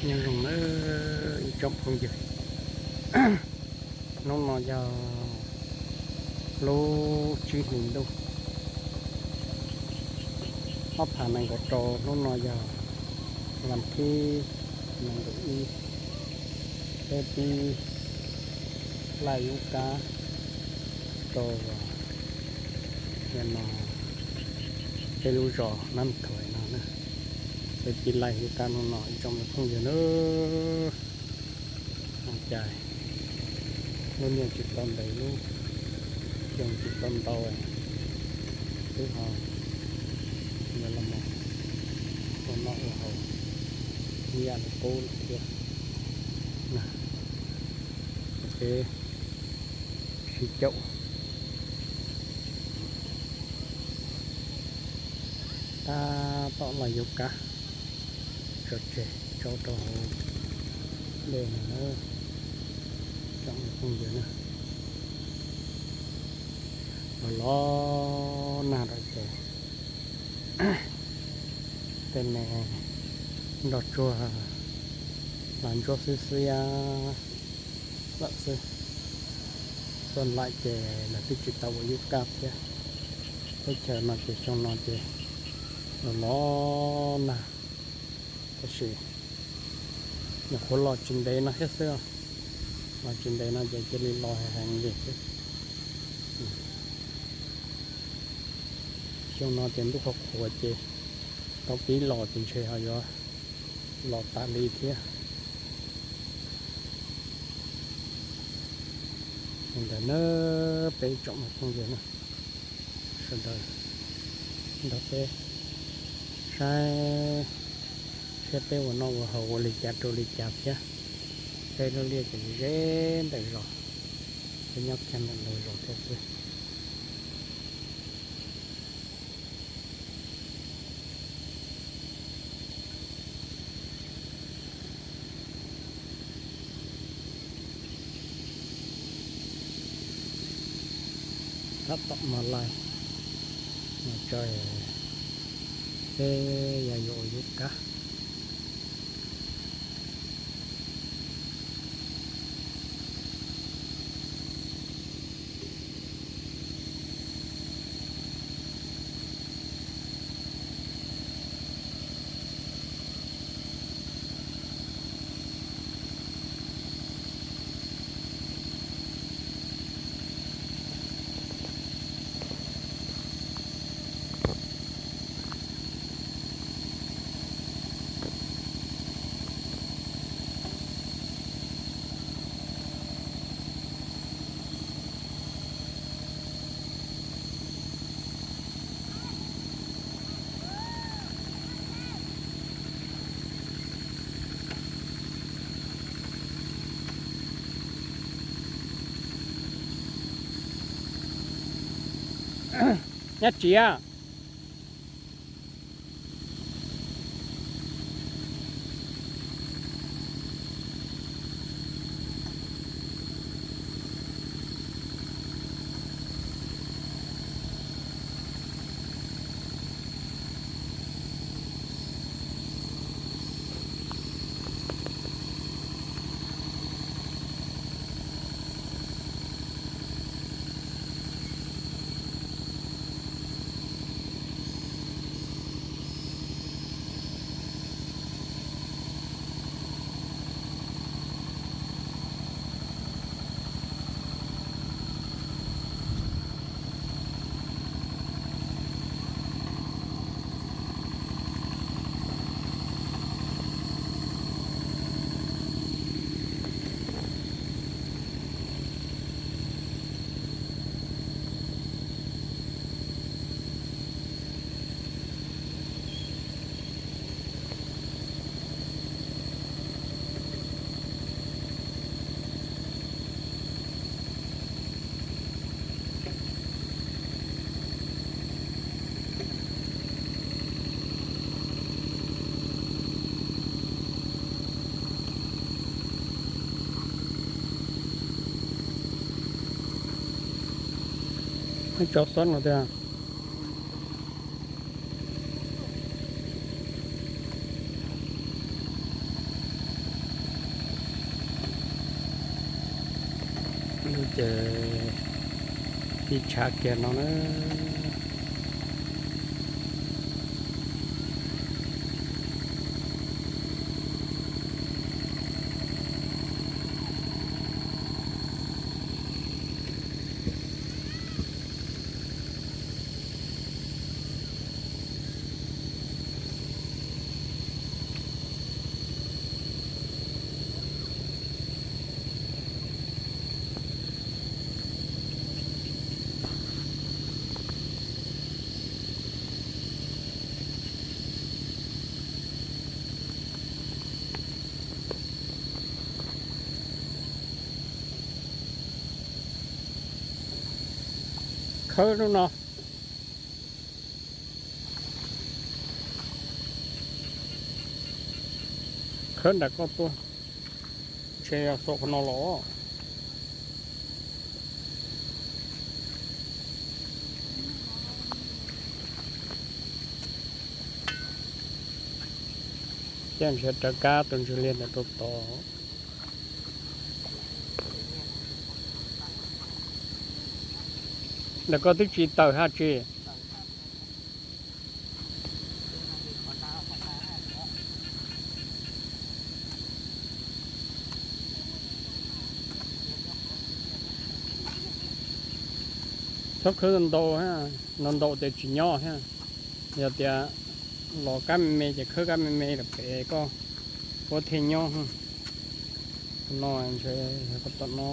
Nhớ lòng ơi, trong không dừng. Nó nó giờ lô trí hình đâu. Nó thả này có trò, nó nó giờ làm thi, mình được y. Tê ti lai u cá, trò, và, và nó, cái lũ giò năm tuổi nó nè. Tê ti lai u cá nó nó, trong nó không dừng nữa. Hang cai. Lu nia ຈິດຕອນໃດລູກ ເຄື່ອງຈິດຕອນເຕົາ ຄືເຮົາ ເວລາມາ ຕົນນອກເຮົາ ມີອັນໂກນເທື່ອນະ. ໂອເຄ ຊິເຈົ້າ ຕາເຕາະລາຍໂຍກະ ໂອເຄ ເຈົ້າຕ້ອງເດ້ນະ ເຈົ້າຄົງເດີນະ ລໍນາດອກແຈ ເປັນແມ່ດອກຈົວ ຫຼານຈົວເຊຍ ລະເຊ ສ່ວນຫຼາຍແຈລະຕິດຈິດຕາວາຍຸກາບເທຍ ໄດ້ເຈີນອນເຈ ຊົງນອນເຈ ລອນາ ກະຊິ ນະຄົນຫຼໍ່ຈິນເດນະ ເຮັດເສື້ອຫຼໍ່ຈິນເດນະ ເຈ ເຈລີຫຼໍ່ແຮງເດ ຊົງນອນເຈ ດຸກຄອບຄົວເຈ ເກົາປີຫຼໍ່ຈິນເຊເຮົາຢູ່. ລໍຕາລີເທຍ ເຫັນແຕ່ເນີ ເປຈອກມາຄົງເດີນະ ສະເດີ ດອກເປ ໃຊ້ ເຊເປວະນອກວະເຮົາ ວະລິຈາໂຕລິຈາເທຍ ເປໂລເລຍຈະເຢັນໄດ້ຫຼໍ່ ເປັນຍອດແຄມໂລຍຫຼໍ່ເທຍ. ຕະຕະມາລາຍ ມາຈອຍ ເອ ຢາໂຍໂອຍຸກະ. ຍາເຈຍ. ໃຫ້ຈອດຊ້ອນເອົາເດີ. ເຈີທີ່ຊາກຽນເນາະເນີ. ເຄີນເນາະ ເຄີນດັກກໍຕົວ ເຊຍໂສກເນາະ. ແຈ້ງເສດຕະກາຕົນຊິລຽນຕົວຕໍ່ ແລ້ວກໍຕຶກຈີເຕີຫາຈີ ຊອບເຄີນໂດຮະ ນອນໂດເຕຈິຍໍຮະ ຍາເຕຍ ລໍການເມເຈເຄີການເມເມດເປກໍ ໂອເທຍໍຮະ ນອນເຊຍກໍຕອນນໍ.